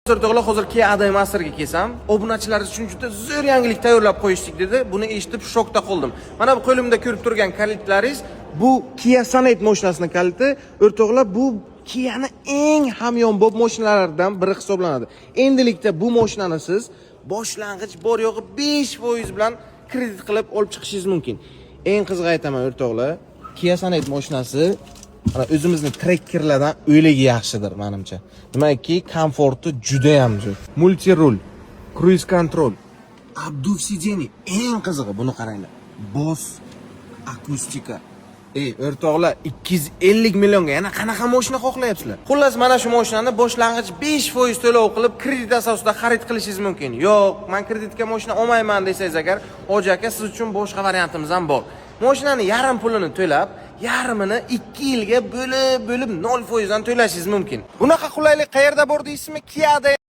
O'rtoqlar, hozir Kia AD Masterga kelsam, obunachilar uchun juda zo'r yangilik tayyorlab qo'yishdik dedi. Buni eshitib shokda qoldim. Mana bu qo'limda ko'rib turgan kalitlaringiz bu Kia Sonet mashinasining kaliti. O'rtoqlar, bu Kia'ni eng hamyonbop mashinalaridan biri hisoblanadi. Endilikda bu mashinani siz boshlang'ich bor yo'g'i 5% bilan kredit qilib olib chiqishingiz mumkin. Eng qizig'i aytaman, o'rtoqlar, Kia Sonet mashinasi mana o'zimizni Trackerlardan o'yligi yaxshidir menimcha. Nimaki, komforti juda ham zo'r. Мультируль, круиз-контроль, обдув сидений. Eng qizig'i buni qaranglar. Bose akustika. Ey, o'rtoqlar, 250 millionga yana qanaqa mashina xohlayapsizlar? Xullas, mana shu mashinani boshlang'ich 5% to'lov qilib kredit asosida xarid qilishingiz mumkin. Yo'q, men kreditga mashina olmayman desangiz agar, hoji aka, siz uchun boshqa variantimiz ham bor. Mashinani yarim pulini to'lab, yarmini 2 yilga bo'lib bo'lib 0% dan to'lashingiz mumkin. Bunaqa qulaylik qayerda bor deysizmi? Kia'da.